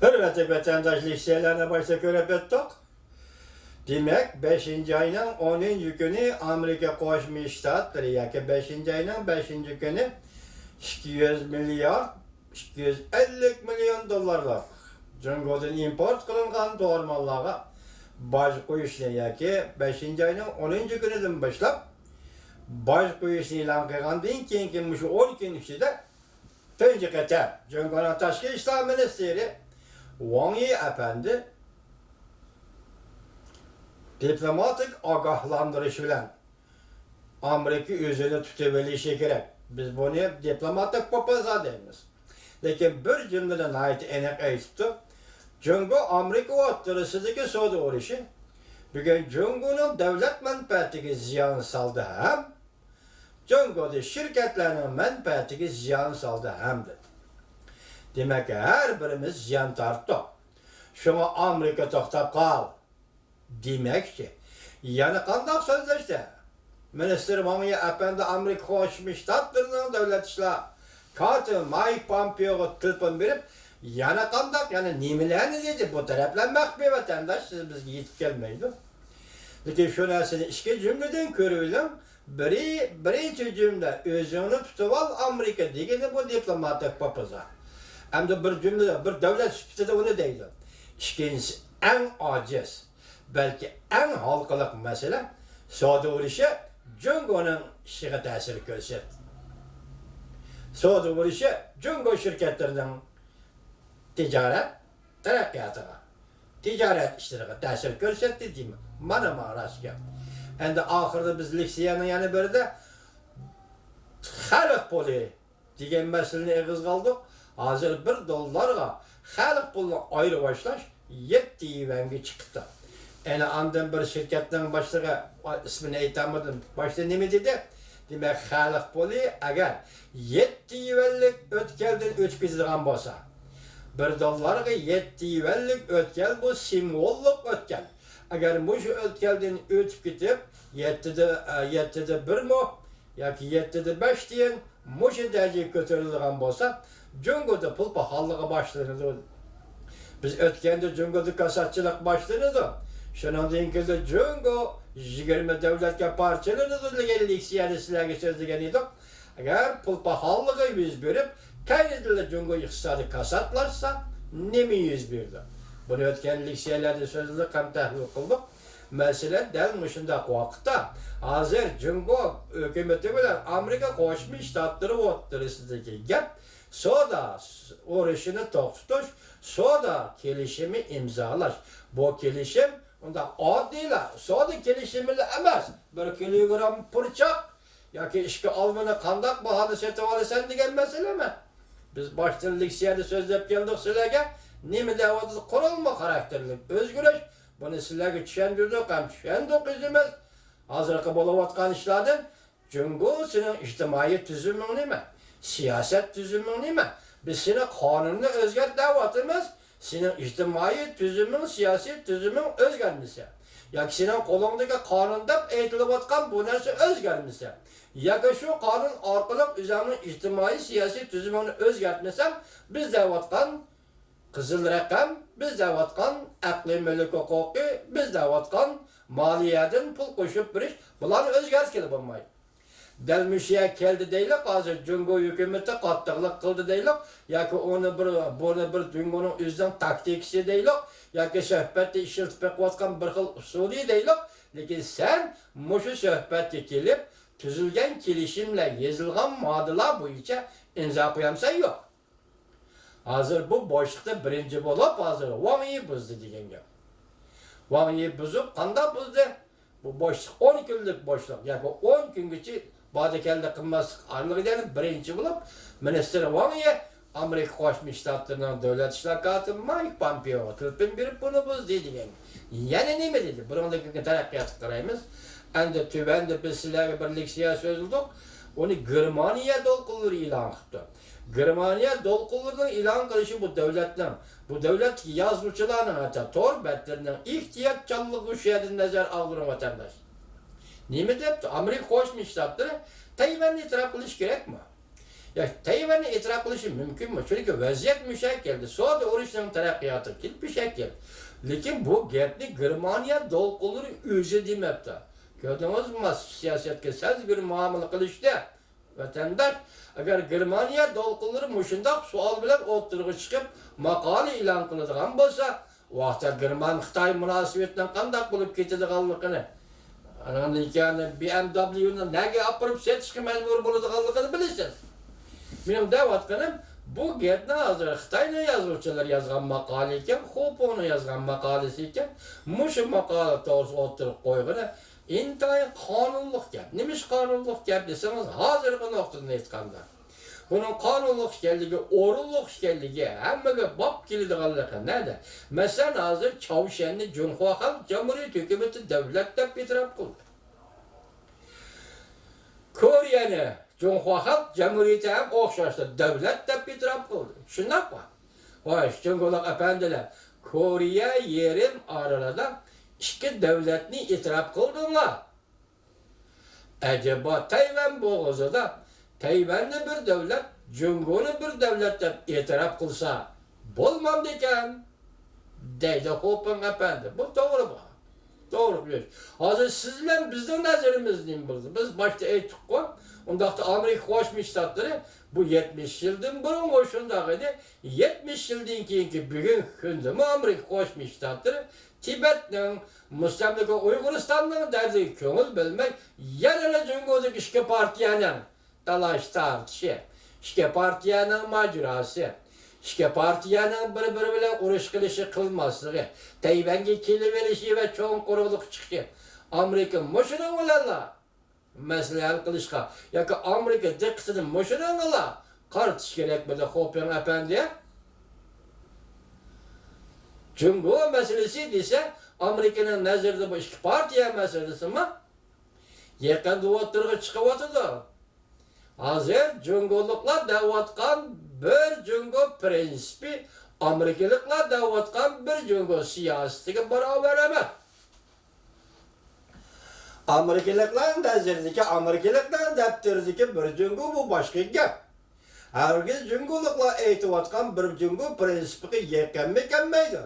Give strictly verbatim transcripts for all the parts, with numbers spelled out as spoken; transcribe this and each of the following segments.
ھۆرمەتلىك ۋەتەنداش، لېكسىيەلەرنى باشتا كۆرۈپ ئۆتتۇق. دېمەك، بەشىنچى ئاينىڭ ئونىنچى كۈنى ئامېرىكا قوشما شتاتلىرى ياكى بەشىنچى ئاينىڭ بەشىنچى كۈنى ئىككى يۈز مىليارد، ئىككى يۈز ئەللىك مىليون دوللارلىق جۇڭگودىن ئىمپورت قىلىنغان دورىمانلارغا باج قويۇشنى ياكى بەشىنچى ئاينىڭ ئونىنچى كۈنىدىن باشلاپ باج قويۇشنى ئېلان قىلغاندىن كېيىنكى مۇشۇ ئون كۈن ئىچىدە تۇنجى قېتىم جۇڭگونىڭ تاشقى ئىشلار مىنىستىرى ۋاڭ يى ئەپەندى دىپلوماتىك ئاگاھلاندۇرۇش بىلەن ئامېرىكا ئۆزىنى تۇتۇۋېلىشى كېرەك. بىز بۇنى دىپلوماتىك پوپوزا دەيمىز. لېكىن بىر جۈملىدە ناھايىتى ئېنىق ئېيتىپتۇ، جۇڭگو ئامېرىكا ئوتتۇرىسىدىكى سودا ئۇرۇشى بۈگۈن جۇڭگونىڭ دۆلەت مەنپەئەتىگە زىيان سالدى ھەم جۇڭگودىكى شىركەتلەرنىڭ مەنپەئەتىگە زىيان سالدى ھەم دېدى. دېمەك، ھەر بىرىمىز زىيان تارتتۇق. شۇڭا ئامېرىكا توختاپ قال دېمەكچى. يەنە قانداق سۆزلەشتى؟ مىنىستىر ۋاڭ يى ئەپەندى ئامېرىكا قوشما شتاتلىرىنىڭ دۆلەت ئىشلار كاتىپى مايك پومپېئوغا تېلېفون بېرىپ، يەنە قانداق، يەنە نېمىلەرنى دېدى؟ بۇ تەرەپلەر مەخپىي ۋەتەنداش، سىز بىزگە يېتىپ كەلمەيدۇ. لېكىن شۇ نەرسىنى ئىككى جۈملىدىن كۆرۈۋېلىڭ. بىرى، بىرىنچى جۈملە، ئۆزۈڭنى تۇتۇۋال ئامېرىكا دېگىنى بۇ دىپلوماتىك پوپوزا. ئەمدى بىر جۈملە، بىر دۆلەت سۈپىتىدە ئۇنى دەيدۇ. ئىككىنچىسى، ئەڭ ئاجىز، بەلكى ئەڭ ھالقىلىق مەسىلە، سودا ئۇرۇشى جۇڭگونىڭ ئىشىغا تەسىر كۆرسەت. سودا ئۇرۇشى جۇڭگو شىركەتلىرىنىڭ تىجارەت تەرەققىياتىغا، تىجارەت ئىشلىرىغا تەسىر كۆرسەتتى دېمە. مانا ماڭا راست گەپ. ئەمدى ئاخىرىدا بىز لېكسىيەنىڭ يەنە بىرىدە خەلق پۇلى دېگەن مەسىلىنى ئېغىزغا ئالدۇق. ھازىر بىر دوللارغا خەلق پۇلىنى ئايرىۋاشلاش يەتتە يۈەنگە چىقىپتۇ. ئەنە ئاندىن بىر شىركەتنىڭ باشلىقى، ئىسمىنى ئېيتالمىدىم، باشتا نېمە دېدى؟ دېمەك، خەلق پۇلى ئەگەر يەتتە يۈەنلىك ئۆتكەلدىن ئۆتۈپ كېتىدىغان بولسا، بىر دوللارغا يەتتە يۈەنلىك ئۆتكەل، بۇ سىمۋوللۇق ئۆتكەل. ئەگەر مۇشۇ ئۆتكەلدىن ئۆتۈپ كېتىپ، يەتتىدە، ئە، يەتتىدە بىرمۇ ياكى يەتتىدە بەش تىيىن مۇشۇ دەرىجىگە كۆتۈرۈلىدىغان بولسا، جۇڭگودا پۇل پاخاللىقى باشلىنىدۇ. بىز ئۆتكەندە جۇڭگودا كاساتچىلىق باشلىنىدۇ. شۇنىڭدىن كېيىن جۇڭگو يىگىرمە دۆلەتكە پارچىلىنىدۇ دېگەن لېكسىيەنى سىلەرگە سۆزلىگەن ئىدۇق. ئەگەر پۇل پاخاللىقى يۈز بېرىپ، كەينىدىنلا جۇڭگو ئىقتىسادى كاساتلاشسا، نېمە يۈز بېرىدۇ؟ بۇنى ئۆتكەن لېكسىيەلەردە سۆزلىدۇق ھەم تەھلىل قىلدۇق. مەسىلەن، دەل مۇشۇنداق ۋاقىتتا، ھازىر جۇڭگو ھۆكۈمىتى بىلەن ئامېرىكا قوشما شتاتلىرى ئوتتۇرىسىدىكى گەپ سودا ئۇرۇشىنى توختىتىش، سودا كېلىشىمى ئىمزالاش. بۇ كېلىشىم ئۇنداق ئاددىيلا سودا كېلىشىمىلا ئەمەس، بىر كىلوگرام پۇرچاق ياكى ئىككى ئالمىنى قانداق باھادا سېتىۋالىسەن دېگەن مەسىلە ئەمەس. بىز باشتىن لېكسىيەدە سۆزلەپ كەلدۇق سىلەرگە، نېمە دەۋاتىدۇ، قۇرۇلما خاراكتېرلىك ئۆزگىرىش. بۇنى سىلەرگە چۈشەندۈردۇق ھەم چۈشەندۇرۇپ ئۆزىمىز. ھازىرقى بولۇۋاتقان ئىشلاردىن جۇڭگو، سېنىڭ ئىجتىمائىي تۈزۈمۈڭ نېمە؟ سىياسەت تۈزۈمۈڭ نېمە؟ بىز سېنى قانۇننى ئۆزگەرت دەۋاتىمىز. سېنىڭ ئىجتىمائىي تۈزۈمۈڭ، سىياسىي تۈزۈمۈڭ ئۆزگەرمىسە، ياكى سېنىڭ قولۇڭدىكى قانۇن دەپ ئېيتىلىۋاتقان بۇ نەرسە ئۆزگەرمىسە، ياكى شۇ قانۇن ئارقىلىق ئۆزۈڭنىڭ ئىجتىمائىي سىياسىي تۈزۈمۈڭنى ئۆزگەرتمىسەڭ، بىز دەۋاتقان قىزىل رەقەم، بىز دەۋاتقان ئەقلىي مۈلۈك ھوقۇقى، بىز دەۋاتقان مالىيەدىن پۇل قوشۇپ بېرىش، بۇلارنى ئۆزگەرتكىلى بولمايدۇ. دەل مۇشۇ يەرگە كەلدى دەيلۇق، ھازىر جۇڭگو ھۆكۈمىتى قاتتىقلىق قىلدى دەيلۇق، ياكى ئۇنى بىر، بۇنى بىر جۇڭگونىڭ ئۆزىنىڭ تاكتىكىسى دەيلۇق، ياكى سۆھبەتتە ئىشلىتىپ بېقىۋاتقان بىر خىل ئۇسۇلى دەيلۇق. لېكىن سەن مۇشۇ سۆھبەتكە كېلىپ، تۈزۈلگەن كېلىشىملەر، يېزىلغان ماددىلار بويىچە ئىمزا قويامسەن؟ يوق. ھازىر بۇ بوشلۇقتا بىرىنچى بولۇپ، ھازىر ۋاڭ يى بۇزدى دېگەن گەپ. ۋاڭ يى بۇزۇپ، قانداق بۇزدى؟ بۇ بوشلۇق، ئون كۈنلۈك بوشلۇق ياكى ئون كۈنگىچە بادا كەلدى قىلماسلىق ئارىلىقىدا يەنە بىرىنچى بولۇپ، مىنىستىر ۋاڭ يى ئامېرىكا قوشما شتاتلىرىنىڭ دۆلەت ئىشلار كاتىپى مايك پامپېئوغا تېلېفون بېرىپ، بۇنى بۇزدى دېگەن. يەنە نېمە دېدى؟ بۇنىڭدىن كېيىنكى تەرەققىياتقا قارايمىز. ئەمدى تۆۋەندە بىز سىلەرگە بىر لېكسىيە سۆزلىدۇق. ئۇنى گېرمانىيە دولقۇنلىرى ئېلان قىپتۇ. گېرمانىيە دولقۇنلىرىنىڭ ئېلان قىلىشى بۇ دۆلەتنىڭ، بۇ دۆلەتتىكى يازغۇچىلارنىڭ، ھەتتا تور بەتلىرىنىڭ ئېھتىياتچانلىقىغا شۇ يەردىن نەزەر ئاغدۇرۇڭ، ۋەتەنداش. نېمە دەپتۇ؟ ئامېرىكا قوشما شتاتلىرى تەيۋەننى ئېتىراپ قىلىش كېرەكمۇ؟ يا تەيۋەننى ئېتىراپ قىلىشى مۇمكىنمۇ؟ چۈنكى ۋەزىيەت مۇشۇ شەكىلدە، سودا ئۇرۇشىنىڭ تەرەققىياتىغا كېلىپ بۇ شەكىل. لېكىن بۇ گەپنى گېرمانىيە دولقۇنلىرى ئۆزى دېمەپتۇ. كۆردىڭىزمۇ، سىياسەتكە سەزگۈر مۇئامىلە قىلىشتى. ۋەتەنداش، ئەگەر گېرمانىيە دولقۇنلىرى مۇشۇنداق سوئال بىلەن ئوتتۇرىغا چىقىپ، ماقالە ئېلان قىلىدىغان بولسا، ۋاقتىدا گېرمان-خىتاي مۇناسىۋىتىنىڭ قانداق بولۇپ كېتىدىغانلىقىنى، ئانىڭدىن كېيىن بى ئېم دابليۇنى نەگە ئاپىرىپ سېتىشقا مەجبۇر بولىدىغانلىقىنى بىلىسىز. مېنىڭ دەۋاتقىنىم، بۇ گەپنى ھازىر خىتاينىڭ يازغۇچىلىرى يازغان ماقالە ئىكەن، خۇپىڭنىڭ يازغان ماقالىسى ئىكەن، مۇشۇ ماقالە توغرىسىدا ئوتتۇرىغا قويغىنى ئىنتايىن قانۇنلۇق گەپ. نېمىشقا قانۇنلۇق گەپ دېسىڭىز، ھازىرقى نۇقتىدىن ئېيتقاندا، بۇنىڭ قانۇنلۇق ئىكەنلىكى، ئورۇنلۇق ئىكەنلىكى، ھەممىگە باب كېلىدىغانلىقى نەدە؟ مەسىلەن، ھازىر چاۋشيەننى جۇڭخۇا خەلق جۇمھۇرىيىتى ھۆكۈمىتى دۆلەت دەپ ئېتىراپ قىلدى. كورېيەنى جۇڭخۇا خەلق جۇمھۇرىيىتى ھەم ئوخشاشلا دۆلەت دەپ ئېتىراپ قىلدى. شۇنداقمۇ؟ ۋاي، جۇڭگولۇق ئەپەندىلەر، كورېيە يېرىم ئارىلىدا ئىككى دۆلەتنى ئېتىراپ قىلدىڭلار. ئەجەبا، تەيۋەن بوغۇزىدا تەيۋەننى بىر دۆلەت، جۇڭگونى بىر دۆلەت دەپ ئېتىراپ قىلسا بولمامدىكەن؟ دەيدۇ خوپىڭ ئەپەندى. بۇ توغرىمۇ؟ توغرا قىلىش. ھازىر سىز بىلەن بىزنىڭ نەزىرىمىز نېمە بولىدۇ؟ بىز باشتا ئېيتتۇققۇ، ئۇنداقتا ئامېرىكا قوشما شتاتلىرى بۇ يەتمىش يىلدىن بۇرۇنغۇ شۇنداق ئىدى. يەتمىش يىلدىن كېيىنكى بۈگۈنكى كۈندىمۇ ئامېرىكا قوشما شتاتلىرى تىبەتنىڭ، مۇستەملىكە ئۇيغۇرىستاننىڭ دەردىگە كۆڭۈل بۆلمەي، يەنىلا جۇڭگودىكى ئىككى پارتىيەنىڭ تالاش-تارتىشى، ئىككى پارتىيەنىڭ ماجىراسى، ئىككى پارتىيەنىڭ بىر-بىرى بىلەن ئۇرۇش قىلىشى، قىلماسلىقى، تەيۋەنگە كېلىۋېلىشى ۋە چوڭ قۇرۇقلۇققا چىقىشى. ئامېرىكا مۇشۇنىڭ بىلەنلا مەسىلە ھەل قىلىشقا ياكى ئامېرىكا دىققىتىنى مۇشۇنىڭغىلا قارىتىش كېرەكمىدى، خوپىڭ ئەپەندى؟ جۇڭگو مەسىلىسى دېسە، ئامېرىكىنىڭ نەزىرىدە بۇ ئىككى پارتىيە مەسىلىسىمۇ يېقىندا ئوتتۇرىغا چىقىۋاتىدۇ. ھازىر جۇڭگولۇقلار دەۋاتقان بىر جۇڭگو پىرىنسىپى ئامېرىكىلىقلار دەۋاتقان بىر جۇڭگو سىياسىتىگە باراۋەر ئەمەس. ئامېرىكىلىقلارنىڭ نەزىرىدىكى، ئامېرىكىلىقلارنىڭ دەپتىرىدىكى بىر جۇڭگو بۇ باشقا گەپ. ھەرگىز جۇڭگولۇقلار ئېيتىۋاتقان بىر جۇڭگو پىرىنسىپىغا يېقىنمۇ كەلمەيدۇ.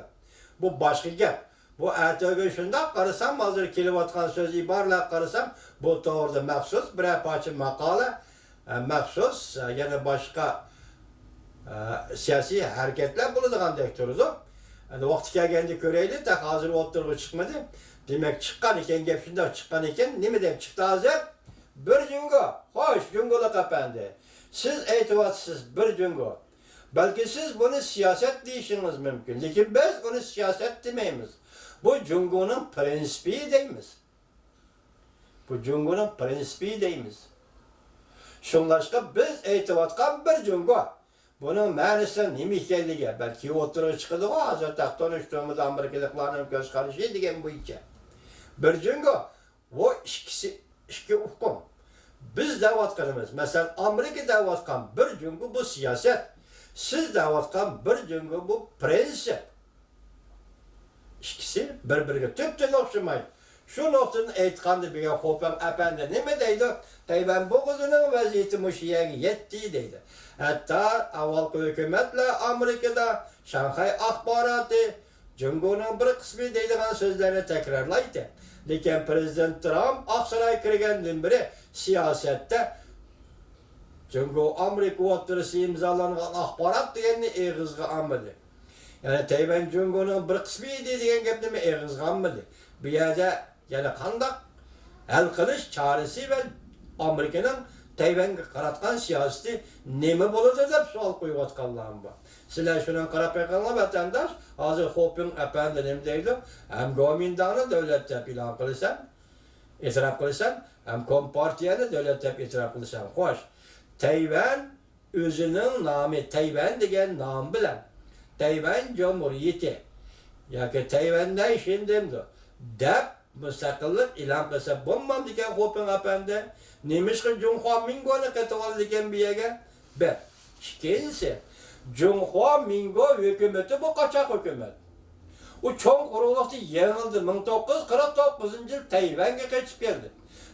بۇ باشقا گەپ. بۇ ئەتىگۈن شۇنداق قارىسام، ھازىر كېلىۋاتقان سۆز ئىبارىلەرگە قارىسام، بۇ توغرىدا مەخسۇس بىرەر پارچە ماقالە، ئە، مەخسۇس، ئە، يەنە باشقا، ئە، سىياسىي ھەرىكەتلەر بولىدىغاندەك تۇرىدۇ. ئەمدى ۋاقتى كەلگەندە كۆرەيلى، تېخى ھازىر ئوتتۇرىغا چىقمىدى. دېمەك، چىققان ئىكەن، گەپ شۇنداق چىققان ئىكەن. نېمە دەپ چىقتى ھازىر؟ بىر جۇڭگو. خوش، جۇڭگولۇق ئەپەندى، سىز ئېيتىۋاتىسىز، بىر جۇڭگو. بەلكى سىز بۇنى سىياسەت دېيىشىڭىز مۇمكىن، لېكىن بىز ئۇنى سىياسەت دېمەيمىز. بۇ جۇڭگونىڭ پىرىنسىپى دەيمىز. بۇ جۇڭگونىڭ پىرىنسىپى دەيمىز. شۇڭلاشقا بىز ئېيتىۋاتقان بىر جۇڭگو، بۇنىڭ مەنىسى نېمە ئىكەنلىكى بەلكى ئوتتۇرىغا چىقىدىغۇ، ھازىر تېخى تونۇشتۇرىمىز ئامېرىكىلىقلارنىڭ كۆز قارىشى دېگەن بويىچە. بىر جۇڭگو، بۇ ئىككىسى، ئىككى ئۇقۇم. بىز دەۋاتقىنىمىز، مەسىلەن، ئامېرىكا دەۋاتقان بىر جۇڭگو بۇ سىياسەت، سىز دەۋاتقان بىر جۇڭگو بۇ پىرىنسىپ. ئىككىسى بىر-بىرىگە تۈپتىن ئوخشىمايدۇ. شۇ نۇقتىدىن ئېيتقاندا، بۈگۈن خوپىڭ ئەپەندى نېمە دەيدۇ؟ تەيۋەن بوغۇزىنىڭ ۋەزىيىتى مۇشۇ يەرگە يەتتى دەيدۇ. ھەتتا ئاۋۋالقى ھۆكۈمەتلەر ئامېرىكىدا شاڭخەي ئاخباراتى، جۇڭگونىڭ بىر قىسمى دەيدىغان سۆزلەرنى تەكرارلايتتى. لېكىن پىرېزىدېنت ترامپ ئاقسارايغا كىرگەندىن بېرى سىياسەتتە جۇڭگو ئامېرىكا ئوتتۇرىسىدا ئىمزالانغان ئاخبارات دېگەننى ئېغىزغا ئالمىدى. يەنى تەيۋەن جۇڭگونىڭ بىر قىسمى ئىدى دېگەن گەپنىمۇ ئېغىزغا ئالمىدى. بۇ يەردە يەنە قانداق ھەل قىلىش چارىسى ۋە ئامېرىكىنىڭ تەيۋەنگە قاراتقان سىياسىتى نېمە بولىدۇ دەپ سوئال قويۇۋاتقانلارمۇ بار. سىلەر شۇنىڭغا قاراپ بېقىڭلار، ۋەتەنداش. ھازىر خوپىڭ ئەپەندى نېمە دەيدۇ؟ ھەم گومىنداڭنى دۆلەت دەپ ئېلان قىلىسەن، ئېتىراپ قىلىسەن، ھەم كومپارتىيەنى دۆلەت دەپ ئېتىراپ قىلىسەن. خوش، تەيۋەن ئۆزىنىڭ نامى، تەيۋەن دېگەن نام بىلەن تەيۋەن جۇمھۇرىيىتى ياكى تەيۋەن نەيشىن دەمدۇ دەپ مۇستەقىللىق ئېلان قىلسا بولمامدىكەن خوپىڭ ئەپەندى؟ نېمىشقا جۇڭخۇا مىنگونى قېتىۋالىدىكەن بۇ يەرگە؟ بىر. ئىككىنچىسى، جۇڭخۇا مىنگو ھۆكۈمىتى بۇ قاچاق ھۆكۈمەت. ئۇ چوڭ قۇرۇقلۇقتا يېڭىلدى، مىڭ توققۇز يۈز قىرىق توققۇزىنچى يىل تەيۋەنگە قېچىپ كەلدى.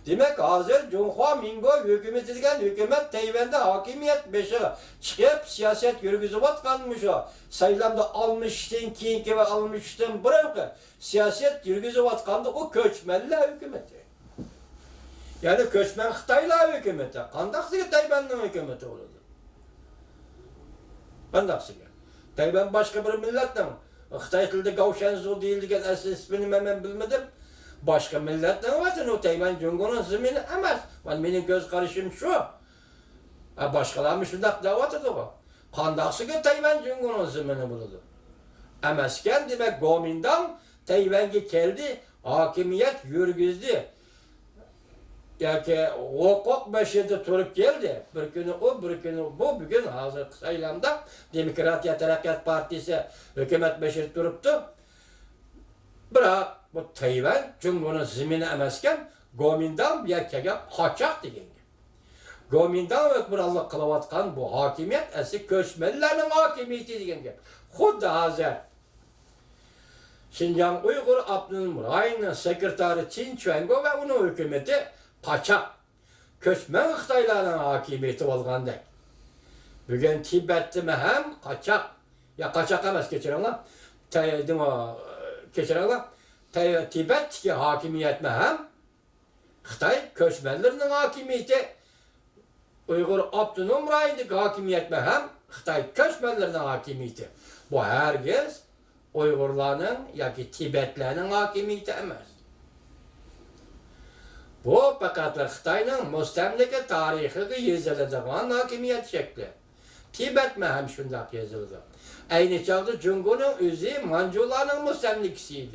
دېمەك، ھازىر جۇڭخۇا مىنگو ھۆكۈمىتى دېگەن ھۆكۈمەت تەيۋەندە ھاكىمىيەت بېشىغا چىقىپ، سىياسەت يۈرگۈزۈۋاتقان مۇشۇ سايلامدا ئالمىشىشتىن كېيىنكى ۋە ئالمىشىشتىن بۇرۇنقى سىياسەت يۈرگۈزۈۋاتقاندا ئۇ كۆچمەنلەر ھۆكۈمىتى. يەنى كۆچمەن خىتايلار ھۆكۈمىتى. قانداقسىگە تەيۋەننىڭ ھۆكۈمىتى بولىدۇ؟ قانداقسىگە؟ تەيۋەن باشقا بىر مىللەتنىڭ، خىتاي تىلىدا گاۋشەنزۇ دېيىلىدىكەن، ئەسلى ئىسمىنى مەن، مەن بىلمىدىم. باشقا مىللەتنىڭ ۋەتىنى ئۇ، تەيۋەن جۇڭگونىڭ زېمىنى ئەمەس. مانا مېنىڭ كۆز قارىشىم شۇ. ھە، باشقىلارمۇ شۇنداق دەۋاتىدىغۇ. قانداقسىگە تەيۋەن جۇڭگونىڭ زېمىنى بولىدۇ؟ ئەمەسكەن، دېمەك، گومىنداڭ تەيۋەنگە كەلدى، ھاكىمىيەت يۈرگۈزدى. ياكى ھوقۇق بېشىدا تۇرۇپ كەلدى. بىر كۈنى ئۇ، بىر كۈنى بۇ، بۈگۈن ھازىرقى سايلامدا دېموكراتىيە تەرەققىيات پارتىيىسى ھۆكۈمەت بېشىدا تۇرۇپتۇ. بىراق بۇ تەيۋەن جۇڭگونىڭ زېمىنى ئەمەسكەن، گومىنداڭ بۇ يەرگە كەلگەن قاچاق دېگەن گەپ. گومىنداڭ ھۆكۈمرانلىق قىلىۋاتقان بۇ ھاكىمىيەت ئەسلى كۆچمەنلەرنىڭ ھاكىمىيىتى دېگەن گەپ. خۇددى ھازىر شىنجاڭ ئۇيغۇر ئاپتونوم رايونىنىڭ سېكرېتارى چىن چۈەنگو ۋە ئۇنىڭ ھۆكۈمىتى قاچاق، كۆچمەن خىتايلارنىڭ ھاكىمىيىتى بولغاندەك، بۈگۈن تىبەتتىمۇ ھەم قاچاق، يا، قاچاق ئەمەس، كەچۈرۈڭلار، تەي-، دېمو-، كەچۈرۈڭلار، تەي-، تىبەتتىكى ھاكىمىيەتمۇ ھەم خىتاي كۆچمەنلىرىنىڭ ھاكىمىيىتى، ئۇيغۇر ئاپتونوم رايونىدىكى ھاكىمىيەتمۇ ھەم خىتاي كۆچمەنلىرىنىڭ ھاكىمىيىتى. بۇ ھەرگىز ئۇيغۇرلارنىڭ ياكى تىبەتلەرنىڭ ھاكىمىيىتى ئەمەس. بۇ پەقەتلا خىتاينىڭ مۇستەملىكە تارىخىغا يېزىلىدىغان ھاكىمىيەت شەكلى. تىبەتمۇ ھەم شۇنداق يېزىلىدۇ. ئەينى چاغدا جۇڭگونىڭ ئۆزى مانجۇلارنىڭ مۇستەملىكىسى ئىدى.